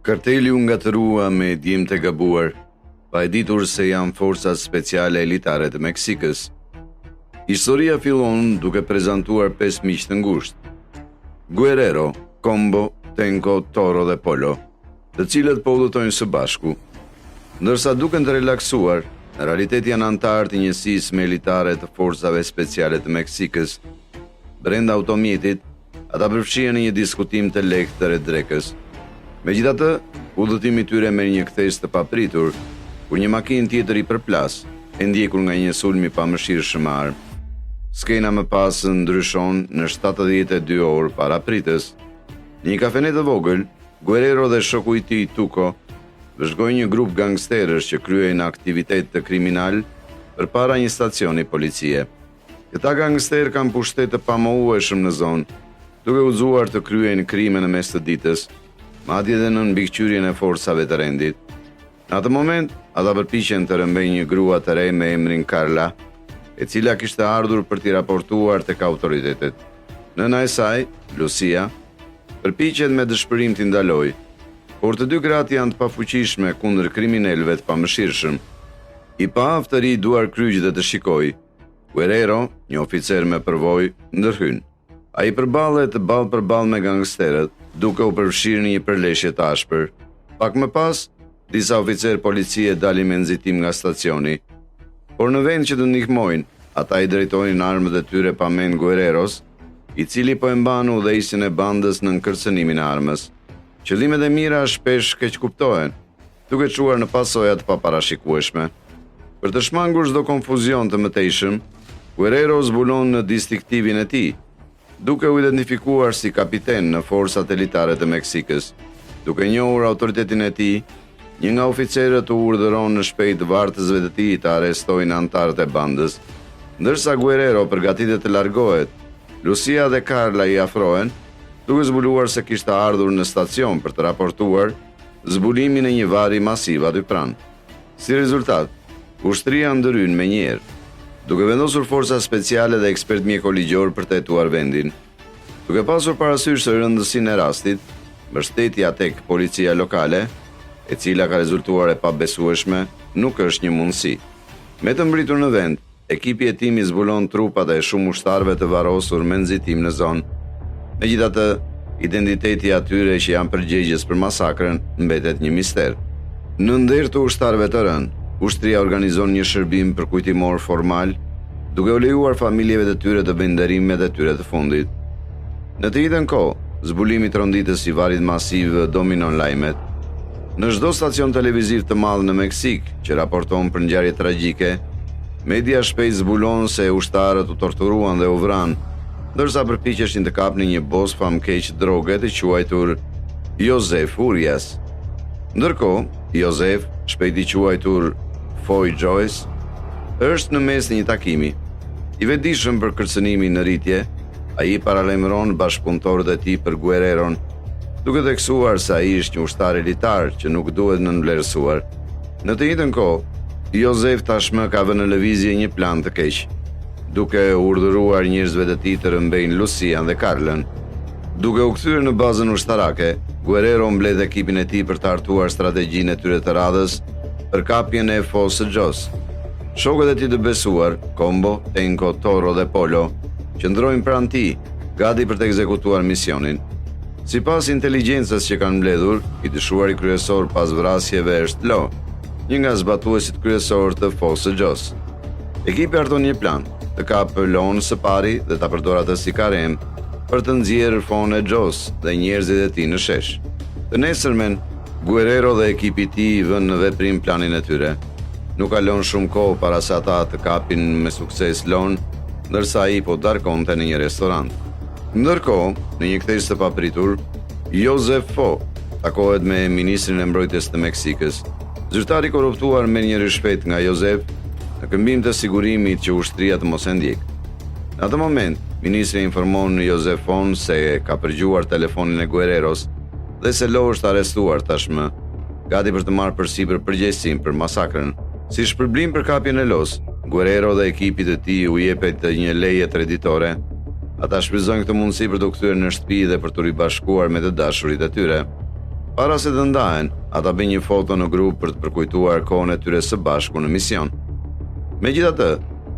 Karteli u ngatërrua me djemtë e gabuar, pa e ditur se janë forcat speciale elitare të Meksikës. Historia fillon duke prezantuar 5 miq të ngushtë. Guerrero, Combo, Tenko, Toro dhe Polo, të cilët po udhëtojnë së bashku. Ndërsa duken të relaksuar, në realitet janë anëtarë të njësisë më elitare të forcave speciale të Meksikës. Brenda automjetit, Ata përfshihen në një diskutim të lehtë rreth drekës. Megjithatë, udhëtimi i tyre merr një kthesë të papritur, kur një makinë tjetër i përplas, e ndjekur nga një sulm i pamëshirshëm me armë. Skena më pas ndryshon në 72 orë para pritës. Në një kafene të vogël, Guerrero dhe shoku i tij Tuco vëzhgojnë një grup gangsterësh që kryejnë aktivitet kriminal përpara një stacioni policie. Këta gangsterë kanë pushtet të pamohueshëm në zonë, duke guxuar të kryejnë krime në mes të ditës, madje edhe nën mbikëqyrjen e forcave të rendit. Në atë moment, ata përpiqen të rrëmbejnë një grua të re me emrin Carla, e cila kishte ardhur për t'i raportuar tek autoritetet. Nëna e saj, Lucia, përpiqet me dëshpërim t'i ndalojë, por të dy gratë janë të pafuqishme kundër kriminelëve të pamëshirshëm. I paaftë të rrijë duarkryq dhe të shikojë, Guerrero, një oficer me përvojë, ndërhyn. Ai përballet ballë për ballë me gangsterët, duke u përfshirë në një përleshje të ashpër. Pak më pas, disa oficerë policie dalin me nxitim nga stacioni. Por në vend që të ndihmojnë, ata i drejtojnë armët e tyre pa mend Guerreros, i cili po e mban udhëheqësin e bandës nën kërcënimin e armës. Qëllimet e mira shpesh keqkuptohen, duke çuar në pasoja të paparashikueshme. Për të shmangur çdo konfuzion të mëtejshëm, Guerrero zbulon distinktivin e tij, duke u identifikuar si kapiten në forcat elitare të Meksikës. Duke njohur autoritetin e tij, një nga oficerët u urdhëron shpejt vartësve të tij të arrestojnë anëtarët e bandës. Ndërsa Guerrero përgatitet të largohet, Lucia dhe Carla i afrohen, duke zbuluar se kishte ardhur në stacion për të raportuar zbulimin e një varri masiv aty pranë. Si rezultat, ushtria ndërhyn menjëherë, duke vendosur forca speciale dhe ekspertë mjeko-ligjorë për të hetuar vendin. Duke pasur parasysh rëndësinë e rastit, mbështetja tek policia lokale, e cila ka rezultuar e pabesueshme, nuk është një mundësi. Me të mbërritur në vend, Ekipi i hetimit zbulon trupat e shumë ushtarëve të varrosur me nxitim në zonë. Megjithatë, identiteti i atyre që janë përgjegjës për masakrën mbetet një mister. Në nder të ushtarëve të rënë, ushtria organizon një shërbim përkujtimor formal, duke u lejuar familjeve të tyre të bëjnë nderimet e tyre të fundit. Në të njëjtën kohë, zbulimi tronditës i varrit masiv dominon lajmet. Në çdo stacion televiziv të madh në Meksikë, që raporton për ngjarje tragjike, media shpejt zbulon se ushtarët u torturuan dhe u vranë, ndërsa përpiqeshin të kapnin një bos famëkeq droge të quajtur Josef Urias. Ndërkohë, Josef, shpejt i quajtur Foy Joyce, është në mes të një takimi. I vetëdijshëm për kërcënimin në rritje, ai paralajmëron bashkëpunëtorët e tij për Guerreron, duke theksuar se ai është një ushtar elitar që nuk duhet nënvlerësuar. Në të njëjtën kohë, Josef tashmë ka vënë në lëvizje një plan të keq, duke urdhëruar njerëzve të tij të rrëmbejnë Lucian dhe Carlën. Duke u kthyer në bazën ushtarake, Guerrero mbledh ekipin e tij për të hartuar strategjinë e tyre të radhës për kapjen e Fos së Xhos. Shokët e tij të besuar, Kombo, Tenko, Toro dhe Polo, qëndrojnë pranë tij, gati për të ekzekutuar misionin. Sipas inteligjencës që kanë mbledhur, i dyshuari kryesor pas vrasjeve është Lo, një nga zbatuesit kryesorë të Fos së Xhos. Ekipi harton një plan, të kapë Lon së pari dhe ta përdorë atë si karrem për të nxjerrë Fon e Xhos dhe njerëzit e tij në shesh. Të nesërmen, Guerrero dhe ekipi i tij vënë në veprim planin e tyre. Nuk kalon shumë kohë para se ata të kapin me sukses Lon, ndërsa ai po darkonte në një restorant. Ndërkohë, në një kthesë të papritur, Josef Fo takohet me ministrin e mbrojtjes të Meksikës. Zyrtari i korruptuar merr një ryshfet nga Josef në këmbim të sigurimit që ushtria të mos e ndjekë. Në atë moment, ministri informon Josef Fon se ka përgjuar telefonin e Guerreros dhe se Lo është arrestuar tashmë, gati për të marrë përsipër përgjegjësinë për masakrën. Si shpërblim për kapjen e Los, Guerrero dhe ekipit të tij u jepet një leje treditore. Ata shfrytëzojnë këtë mundësi për t'u kthyer në shtëpi dhe për t'u ribashkuar me të dashurit e tyre. Para se të ndahen, ata bëjnë një foto në grup për të përkujtuar kohën e tyre së bashku në mision. Megjithatë,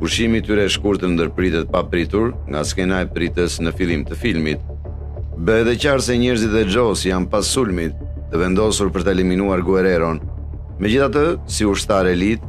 pushimi i tyre i shkurtër ndërpritet papritur nga skena e pritës në fillim të filmit. Bëhet e qartë se njerëzit e Joes janë pas sulmit, të vendosur për të eliminuar Guerreron. Megjithatë, si ushtar elit,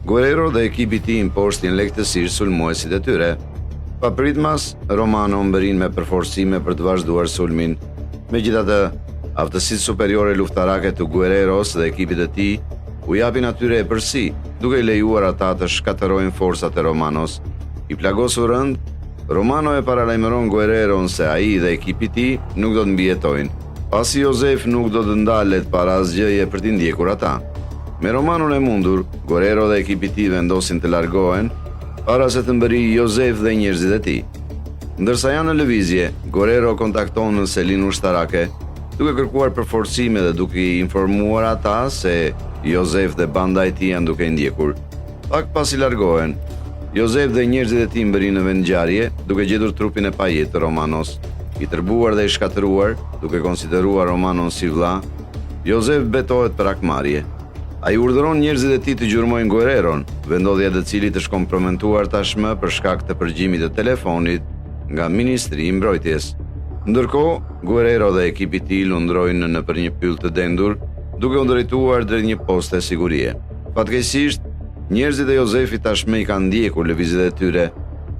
Guerrero dhe ekipi i tij mposhtin lehtësisht sulmuesit e tyre. Papritmas, Romano mbërrin me përforcime për të vazhduar sulmin. Megjithatë, aftësitë superiore luftarake të Guerreros dhe ekipit të tij u japin atyre epërsi, duke i lejuar ata të shkatërrojnë forcat e Romanos. I plagosur rëndë, Romano e paralajmëron Guerreron se ai dhe ekipi i tij nuk do të mbijetojnë, pasi Josef nuk do të ndalet para asgjëje për t'i ndjekur ata. Me Romanon e mundur, Guerrero dhe ekipi i tij vendosin të largohen para se të mbërrijë Josef dhe njerëzit e tij. Ndërsa janë në lëvizje, Guerrero kontakton në selinë ushtarake, duke kërkuar përforcime dhe duke i informuar ata se Josef dhe banda e tij janë duke i ndjekur. Pak pasi largohen, Josef dhe njerëzit e tij mbërrijnë në vendngjarje, duke gjetur trupin e pajetë të Romanos. I tërbuar dhe i shkatërruar, duke konsideruar Romanon si vëlla, Josef betohet për hakmarrje. Ai urdhëron njerëzit e tij të gjurmojnë Guerreron, vendndodhja e të cilit është kompromentuar tashmë për shkak të përgjimit të telefonit nga Ministri i Mbrojtjes. Ndërkohë, Guerrero dhe ekipi i tij lundrojnë nëpër një pyll të dendur, duke u drejtuar drejt një poste sigurie. Fatkeqësisht, njerëzit e Jozefit tashmë i kanë ndjekur lëvizjet e tyre,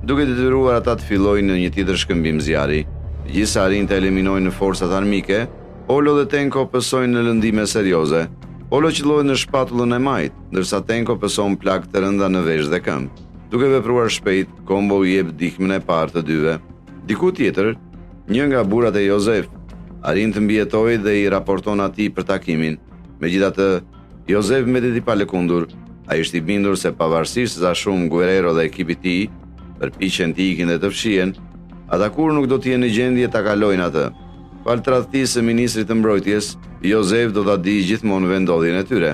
duke detyruar ata të fillojnë një tjetër shkëmbim zjarri. Megjithëse arrijnë të eliminojnë forcat armike, Polo dhe Tenko pësojnë lëndime serioze. Polo qëllohet në shpatullën e majtë, ndërsa Tenko pëson plagë të rënda në vesh dhe këmbë. Duke vepruar shpejt, Kombo u jep ndihmën e parë të dyve. Diku tjetër, një nga burrat e Jozef arrin të mbijetojë dhe i raporton atij për takimin. Megjithatë, Jozef mbetet i palëkundur. Ai është i bindur se pavarësisht sa shumë Guerrero dhe ekipi i tij përpiqen të ikin dhe të fshihen, ata kurrë nuk do të jenë në gjendje ta kalojnë atë. Falë tradhtisë së ministrit të mbrojtjes, Jozef do ta dijë gjithmonë vendndodhjen e tyre.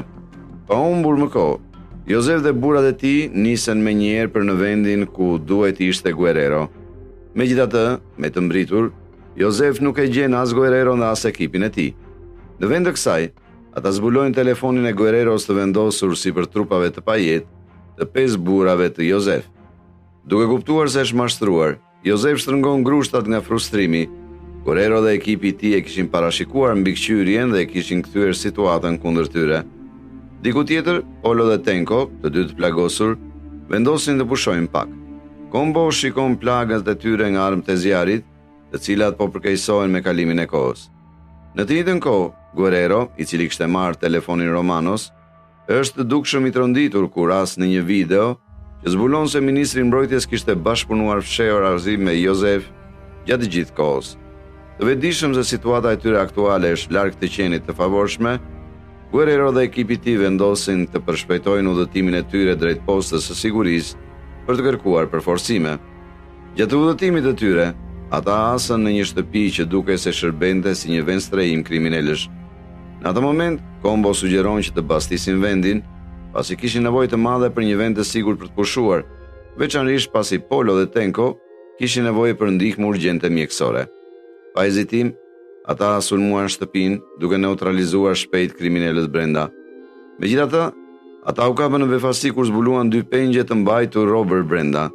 Pa humbur më kohë, Jozef dhe burrat e tij nisen menjëherë për në vendin ku duhej të ishte Guerrero. Megjithatë, me të mbërritur, Jozef nuk e gjen as Guerreron dhe as ekipin e tij. Në vend të kësaj, ata zbulojnë telefonin e Guerreros të vendosur sipër trupave të pajetë të pesë burrave të Jozef. Duke kuptuar se është mashtruar, Jozef shtrëngon grushtat nga frustrimi. Guerrero dhe ekipi i tij e kishin parashikuar mbikëqyrjen dhe e kishin kthyer situatën kundër tyre. Diku tjetër, Polo dhe Tenko, të dy të plagosur, vendosin të pushojnë pak. Kombo shikon plagët e tyre nga armët e zjarrit, të cilat po përkeqësohen me kalimin e kohës. Në të njëjtën kohë, Guerrero, i cili kishte marrë telefonin Romanos, Është dukshëm i tronditur kur has në një video që zbulon se ministri i mbrojtjes kishte bashkëpunuar fshehurazi me Jozef gjatë gjithë kohës. Të vetëdijshëm se situata e tyre aktuale është larg të qenit të favorshme, Guerrero dhe ekipi i tij vendosin të përshpejtojnë udhëtimin e tyre drejt postës së sigurisë për të kërkuar përforcime. Gjatë udhëtimit të tyre, ata hasën në një shtëpi që dukej se shërbente si një vendstrehim kriminelësh. Në atë moment, Kombo sugjeron që të bastisin vendin, pasi kishin nevojë të madhe për një vend të sigurt për të pushuar, veçanërisht pasi Polo dhe Tenko kishin nevojë për ndihmë urgjente mjekësore. Pa hezitim, ata sulmuan shtëpinë, duke neutralizuar shpejt kriminelët brenda. Megjithatë, ata u kapën në befasi kur zbuluan dy pengje të mbajtur robër brenda.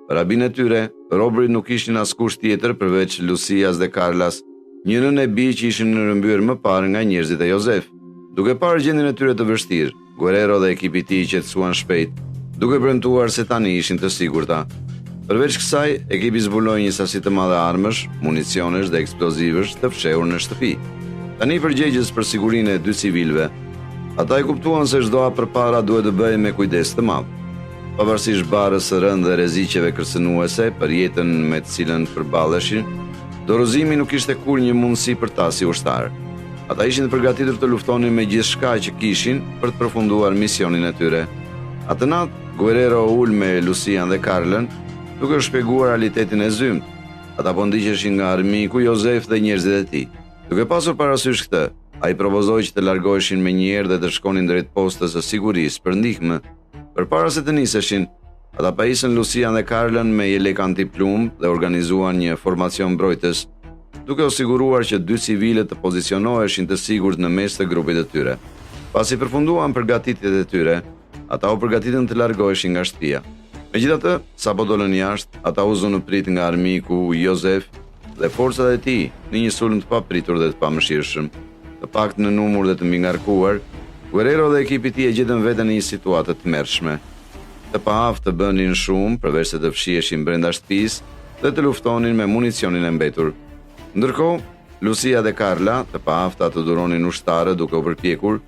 Për habinë e tyre, robërit nuk ishin askush tjetër përveç Lucias dhe Carlas, një nënë e bijë që ishin rrëmbyer më parë nga njerëzit e Jozef. Duke parë gjendjen e tyre të vështirë, Guerrero dhe ekipi i tij i qetësuan shpejt, duke premtuar se tani ishin të sigurta. Përveç kësaj, ekipi zbuloi një sasi të madhe armësh, municionesh dhe eksplozivësh të fshehur në shtëpi. Tani përgjegjës për sigurinë e dy civilëve, ata e kuptuan se çdo hap përpara duhet të bëhej me kujdes të madh. Pavarësisht barrës së rëndë dhe rreziqeve kërcënuese për jetën me të cilën përballeshin, dorëzimi nuk ishte kurrë një mundësi për ta si ushtarë. Ata ishin të përgatitur të luftonin me gjithçka që kishin për të përfunduar misionin e tyre. Atë natë, Guerrero u ul me Lucian dhe Carlën, duke u shpjeguar realitetin e zymtë. Ata po ndiqeshin nga armiku Jozef dhe njerëzit e tij. Duke pasur parasysh këtë, ai propozoi që të largoheshin menjëherë dhe të shkonin drejt postës së sigurisë për ndihmë. Përpara se të niseshin, ata pajisën Lucian dhe Carlën me jelek antiplumb dhe organizuan një formacion mbrojtës. duke u siguruar që dy civilët të pozicionoheshin të sigurt në mes të grupit të tyre. Pasi përfunduan përgatitjet e tyre, ata u përgatitën të largoheshin nga shtëpia. Megjithatë, sapo dolën jashtë, ata u zunë në pritë nga armiku Jozef dhe forcat e tij në një sulm të papritur dhe të pamëshirshëm. Të paktë në numër dhe të mbingarkuar, Guerrero dhe ekipi i tij e gjetën veten në një situatë të tmerrshme. Të paaftë të bënin shumë, përveçse të fshiheshin brenda shtëpisë dhe të luftonin me municionin e mbetur. Ndërkohë, Lucia dhe Carla, të paafta të duronin ushtarët duke u përpjekur,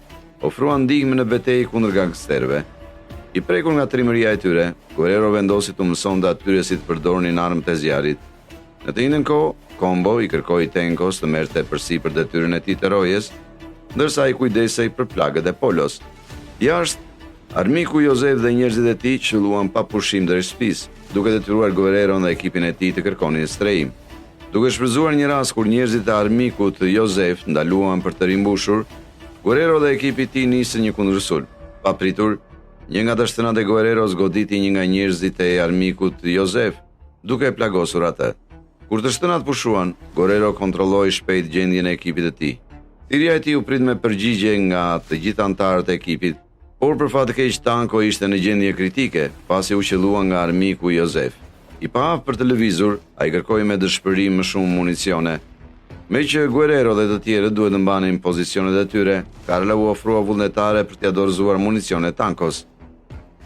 ofruan ndihmë në betejë kundër gangsterëve. I prekur nga trimëria e tyre, Guerrero vendosi t'u mësonte atyre si të përdornin armët e zjarrit. Në të njëjtën kohë, Kombo i kërkoi Tenkos të merrte përsipër detyrën e tij të rojes, ndërsa ai kujdesej për plagët e Polos. Jashtë, armiku Jozef dhe njerëzit e tij qëlluan pa pushim drejt shtëpisë, duke detyruar Guerreron dhe ekipin e tij të kërkonin strehim. Duke shfrytëzuar një rast kur njerëzit e armikut Jozef ndaluan për të rimbushur, Guerrero dhe ekipi i tij nisën një kundërsulm. Papritur, një nga të shtënat e Guerreros goditi një nga njerëzit e armikut Jozef, duke e plagosur atë. Kur të shtënat pushuan, Guerrero kontrolloi shpejt gjendjen e ekipit të tij. Thirrja e tij u prit me përgjigje nga të gjithë anëtarët e ekipit, por për fat të keq Tanko ishte në gjendje kritike, pasi u qëllua nga armiku Jozef. I paaftë për të lëvizur, ai kërkoi me dëshpërim më shumë municione. Meqë Guerrero dhe të tjerët duhet të mbanin pozicionet e tyre, Carla u ofrua vullnetare për t'ia dorëzuar municione Tankos.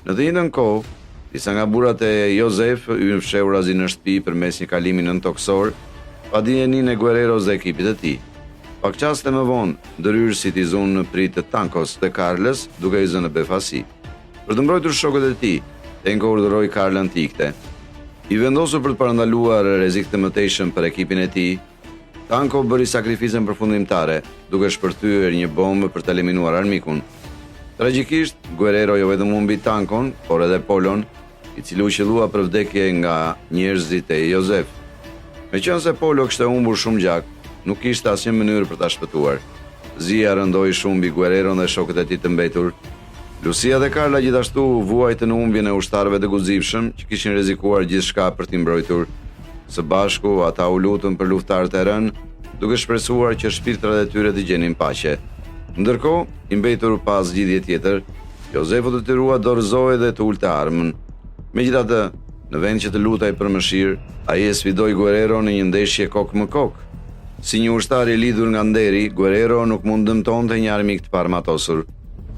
Në të njëjtën kohë, disa nga burrat e Jozef hynë fshehurazi në shtëpi përmes një kalimi nëntokësor, pa dijeninë e Guerreros dhe ekipit të tij. Pak çaste më vonë, ndërhyrësit i zunë në pritë Tankos dhe Karlës, duke i zënë në befasi. Për të mbrojtur shokët e tij, Tenko urdhëroi Karlën të ikte. I vendosur për të parandaluar rrezik të mëtejshëm për ekipin e tij, Tanko bëri sakrificën përfundimtare, duke shpërthyer një bombë për të eliminuar armikun. Tragjikisht, Guerrero jo vetëm humbi Tankon, por edhe Polon, i cili u qëllua për vdekje nga njerëzit e Jozef. Meqenëse Polo kishte humbur shumë gjak, nuk kishte asnjë mënyrë për ta shpëtuar. Zia rëndoi shumë mbi Guerreron dhe shokët e tij të mbetur, Lucia dhe Carla gjithashtu vuajtën humbjen e ushtarëve të guximshëm që kishin rrezikuar gjithçka për t'i mbrojtur. Së bashku, ata u lutën për luftëtarët e rënë, duke shpresuar që shpirtrat e tyre të gjenin paqe. Ndërkohë, i mbetur pa zgjidhje tjetër, Jozef u detyrua të dorëzohej dhe të ulte armën. Megjithatë, në vend që të lutej për mëshirë, ai e sfidoi Guerreron në një ndeshje kokë më kokë. Si një ushtar i lidhur nga nderi, Guerrero nuk mund të dëmtonte një armik të paarmatosur.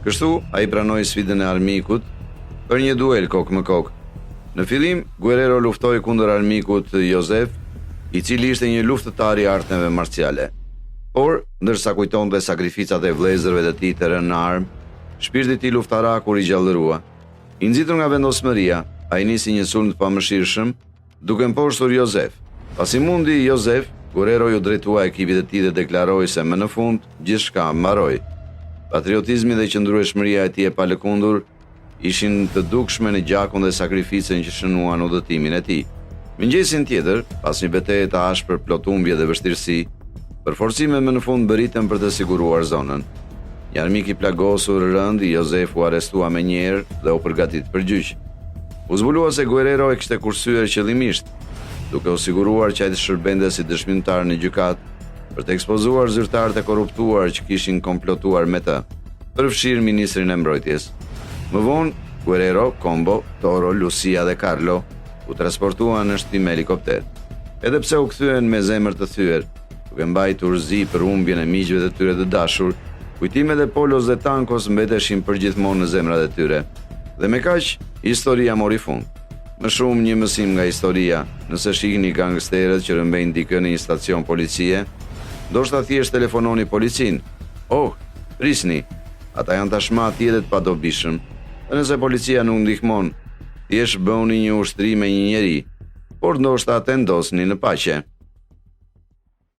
Kështu, ai pranoi sfidën e armikut për një duel kokë më kokë. Në fillim, Guerrero luftoi kundër armikut Jozef, i cili ishte një luftëtar i arteve marciale. Por, ndërsa kujtonte sakrificat e vëllezërve të tij të rënë në armë, shpirti i tij luftarak u rigjallërua. I nxitur nga vendosmëria, ai nisi një sulm të pamëshirshëm, Duke mposhtur Jozef. Pasi mundi Jozef, Guerrero iu drejtua ekipit të tij dhe deklaroi se më në fund gjithçka mbaroi. Patriotizmi dhe qëndrueshmëria e tij e palëkundur ishin të dukshme në gjakun dhe sakrificën që shënuan udhëtimin e tij. Mëngjesin tjetër, pas një beteje të ashpër plot humbje dhe vështirësi, përforcimet më në fund mbërritën për të siguruar zonën. Një armik i plagosur rëndë, Jozef u arrestua menjëherë dhe u përgatit për gjyq. U zbulua se Guerrero e kishte kursyer qëllimisht, duke u siguruar që ai të shërbente si dëshmitar në gjykatë për të ekspozuar zyrtarët e korruptuar që kishin komplotuar me të, përfshirë ministrin e mbrojtjes. Më vonë, Guerrero, Combo, Toro, Lucia dhe Carlo u transportuan në shtëpi me helikopter. Edhe pse u kthyen me zemër të thyer, duke mbajtur zi për humbjen e miqve të tyre të dashur, kujtimet e Polos dhe Tankos mbeteshin përgjithmonë në zemrat e tyre. Dhe me kaq, historia mori fund. Më shumë një mësim nga historia, nëse shihni gangsterët që rrëmbejnë dikë në një stacion policie, ndoshta thjesht telefononi policinë. Oh, prisni, ata janë tashmë atje dhe të padobishëm. Dhe nëse policia nuk ndihmon, thjesht bëhuni një ushtri me një njeri, por ndoshta tendosni në paqe.